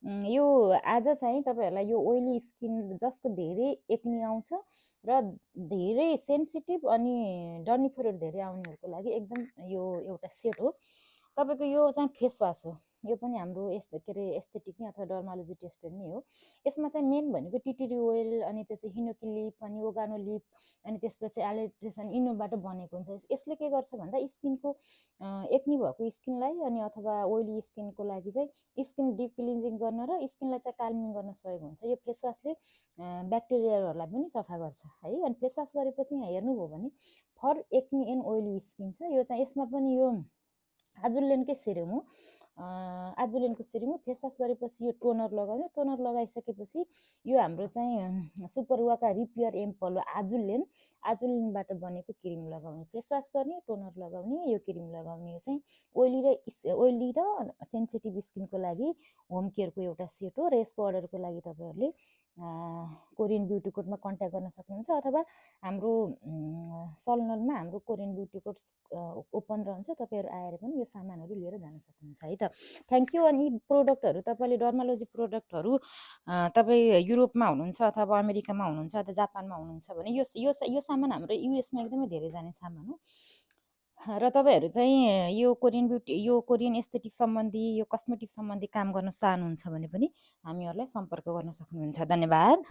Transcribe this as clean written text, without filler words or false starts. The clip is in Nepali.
यो आज चाहिँ तपाईँहरूलाई यो ओइली स्किन जसको धेरै एक्नी आउँछ र धेरै सेन्सिटिभ अनि डर्निफोरहरू धेरै आउनेहरूको लागि एकदम यो एउटा सेट हो। तपाईँको यो चाहिँ फेस वास हो। यो पनि हाम्रो के अरे एस्थेटिक नै अथवा डर्मालोजी टेस्टेड नै हो। यसमा चाहिँ मेन भनेको टिटिरी ओइल अनि त्यसपछि हिनोकी लिफ अनि ओगानो लिफ अनि त्यसपछि एलोटेसन इनोबाट बनेको हुन्छ। यसले के गर्छ भन्दा स्किनको एक्नी भएको स्किनलाई अनि अथवा ओइली स्किनको लागि चाहिँ स्किन डिप क्लिन्जिङ गर्न र स्किनलाई चाहिँ काल्मिङ गर्न सहयोग हुन्छ। यो फेस वासले ब्याक्टेरियाहरूलाई पनि सफा गर्छ है। अनि फेस वास गरेपछि यहाँ हेर्नुभयो भने for acne and oily skin छ। यो चाहिँ यसमा पनि यो आजुलेनकै सिरम हो। आजुलेनको सिरम हो। फेस वास गरेपछि यो टोनर लगाउने। टोनर लगाइसकेपछि यो हाम्रो चाहिँ सुपर वाका रिपेयर एम्पल हो। आजुलेनबाट बनेको क्रिम लगाउने। फेस वास गर्ने, टोनर लगाउने, यो क्रिम लगाउने। यो चाहिँ ओइली र सेन्सिटिभ स्किनको लागि होम केयरको एउटा सेट हो। र यसको अर्डरको लागि तपाईँहरूले कोरियन ब्युटी कोडमा कन्ट्याक्ट गर्न सक्नुहुन्छ अथवा हाम्रो सलनलमा हाम्रो कोरियन ब्युटी कोड ओपन रहन्छ। तपाईँहरू आएर पनि यो सामानहरू लिएर जान सक्नुहुन्छ है त। Thank you. अनि प्रोडक्टहरू तपाईँले डर्मालोजी प्रोडक्टहरू तपाईँ युरोपमा हुनुहुन्छ अथवा अमेरिकामा हुनुहुन्छ अथवा जापानमा हुनुहुन्छ भने यो यो यो सामान हाम्रो युएसमा एकदमै धेरै जाने सामान हो। र तपाईँहरू चाहिँ यो कोरियन एस्थेटिक सम्बन्धी यो कस्मेटिक सम्बन्धी काम गर्न चाहनुहुन्छ भने पनि हामीहरूलाई सम्पर्क गर्न सक्नुहुन्छ। धन्यवाद।